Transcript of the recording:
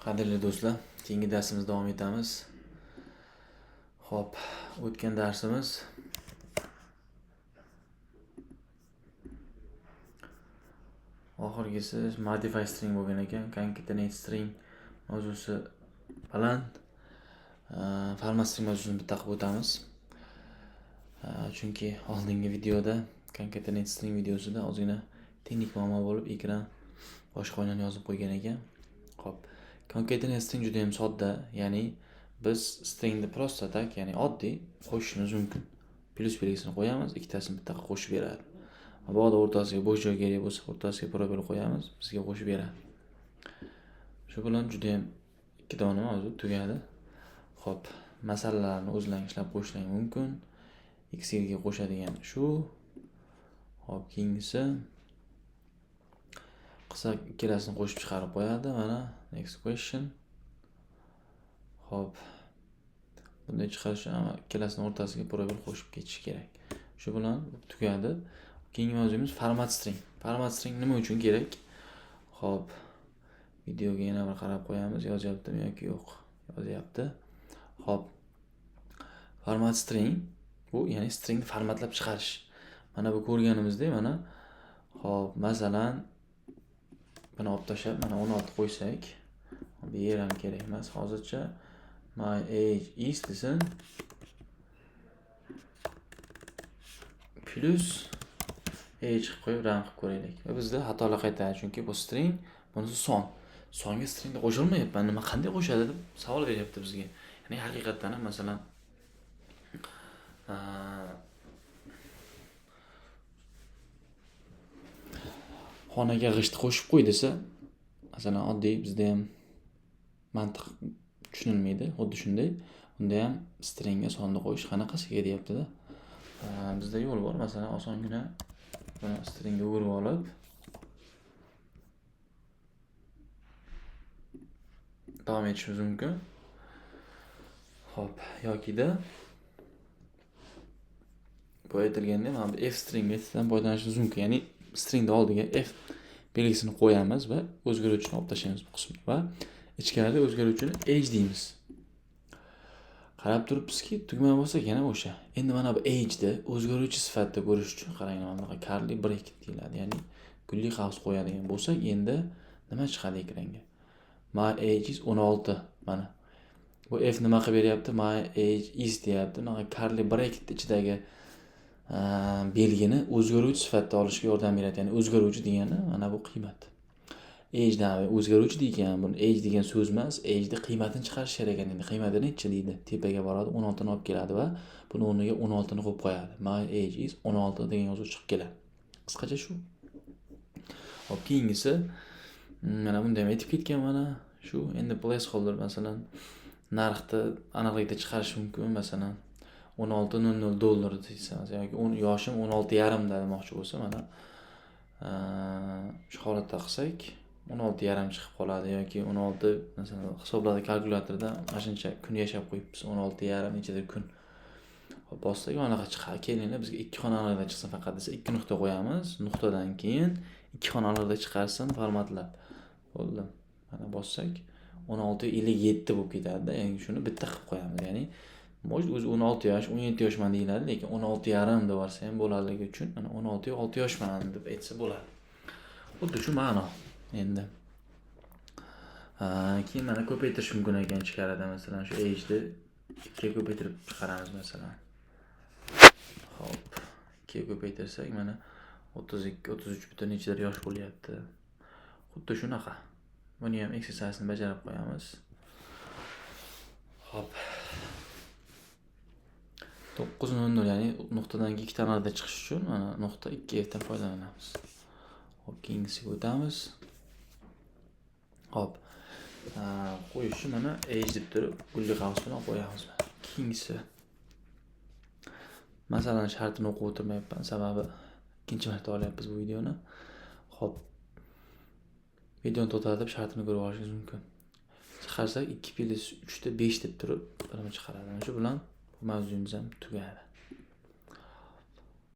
Qadrli do'stlar, keyingi darsimizni davom etamiz. Xo'p, o'tgan darsimiz oxirgisi modify string bo'lgan ekan. Concatenate string mavzusi bilan format string mavzusini bitta qilib o'tamiz. Chunki oldingi videoda concatenate string videosida ozgina texnik muammo bo'lib, ekran boshqa oynani yozib qo'ygan ekan. Xo'p, concatenate string juda ham sodda, ya'ni biz stringni просто tak, ya'ni oddiy qo'shishimiz mumkin. Plus belgisini qo'yamiz, ikkitasini bitta qilib qo'shib beradi. Mabodo o'rtasiga bo'sh joy kerak bo'lsa, o'rtasiga probel qo'yamiz, bizga qo'shib beradi. Shu bilan juda ham ikki dona mavzu tugadi. Xo'p, masalalarni o'zlaring ishlab qo'yishlaring mumkin. X ga qo'shadigan shu. Xo'p, keyingisi qilsa ikkalasini qo'shib chiqarib qo'yadi. Mana next question. Xo'p, bunday chiqarish ama ikkalasini o'rtasiga probel qo'shib ketish kerak. Shu bilan tugadi. Keyingi mavzuyimiz format string. Format string nima uchun kerak? Xo'p, videoga yana bir qarab qo'yamiz, yozyaptimi yoki yo'q. Yozyapti. Xo'p, format string bu ya'ni stringni formatlab chiqarish. Mana bu ko'rganimizdek, mana xo'p, masalan buni olib tashlab, mana 16 qo'ysak, bu yer ham kerak emas hozircha. My age is desin plus age qilib qo'yib run qilib ko'raylik. Va bizda xatolar qaytadi, chunki bu string, bunisi son. Songa stringni qo'shilmayapman, nima qanday qo'shadi deb savol beryapti bizga. Ya'ni haqiqatdan ham masalan xonaga g'isht qo'shib qo'y desa, masalan oddiy bizda ham mantiq tushunilmaydi, xuddi shunday. Unda ham stringga sonni qo'yish qanaqasiga deyapti-da. Bizda yo'l bor, masalan osongina buni stringga o'girib olib davom etishimiz mumkin. Xo'p, yokida bu aytilganda mana bu f string metodidan foydalanishimiz mumkin. Ya'ni stringni oldiga f belgisini qo'yamiz va o'zgaruvchini olib tashlaymiz bu qismni va ichkarida o'zgaruvchini age deymiz. Qarab turibmizki, tugma bo'lsa yana o'sha. Endi mana bu age ni o'zgaruvchi sifatida ko'rish uchun qarang, mana bunaqa curly bracket deyiladi. Ya'ni gulli qavs qo'yadigan bo'lsak, endi nima chiqadi ekranga? My age is 16. Mana bu f nima qilib beryapti? My age is deyapti. Bunaqa curly bracket ichidagi belgini o'zgaruvchi sifatida olishga yordam beradi. Ya'ni o'zgaruvchi degani mana bu qiymat. Age dan o'zgaruvchi degan, buni age degan so'z emas, age ni qiymatini chiqarish kerak ekan. Endi qiymati necha deydi. Tepaga boradi, 16 ni olib keladi va buni o'rniga 16 ni qo'yib qo'yadi. My age is 16 degan yozuv chiqib keladi. Qisqacha shu. Hop, keyingisi mana bunda ham aytib ketgan mana shu. Endi placeholder masalan narxni aniqlikda chiqarish mumkin. Masalan 16.00 dollar desa, masalan yoki yoshim 16.5 demoqchi bo'lsa, mana shu holatda qilsak 16.5 chiqib qoladi yoki 16 masalan hisobladi kalkulyatorda mana shuncha kun yashab qo'yibmiz, 16.5 nechadir kun. Hop, bossak anaqa chiqadi. Kelinglar bizga ikki xona aniqda chiqsin faqat desa 2 nuqta qo'yamiz. Nuqtadan keyin 2 xona aniqda chiqarsin formatlab. Bo'ldi. Mana bossak 16.57 bo'lib ketadi-da. Ya'ni shuni bitta qilib qo'yamiz. Ya'ni может o'zi 16 yosh, 17 yoshman deyiladi, lekin 16.5 deb yuborsa ham bo'ladiligi uchun mana 16.6 yoshman deb aytsa bo'ladi. Xuddi shu ma'no endi. Keyin mana ko'paytirish mumkin ekan ichkarida, masalan shu age ni 2 ga ko'paytirib chiqaramiz masalan. Xo'p, 2 ga ko'paytirsak mana 32, 33 butun nechadir yosh bo'lyapti. Xuddi shunaqa. Buni ham exercise-ni bajarib qo'yamiz. Xo'p. 9.00, ya'ni nuqtadan keyin ikkita aniqda chiqish uchun mana nuqta 2 f dan foydalanamiz. Xo'p, keyingisiga o'tamiz. Xo'p, qo'yishi mana age deb turib gulli qavs bilan qo'yamiz. Keyingisi masalan shartini o'qib o'tirmayapman, sababi ikkinchi marta olyapmiz bu videoni. Xo'p, videoni to'xtatib shartini ko'rib olishingiz mumkin. Chiqarsak 2 + 3 da 5 deb turib buni chiqaradi. Shu bilan bu mavzuyimiz ham tugadi.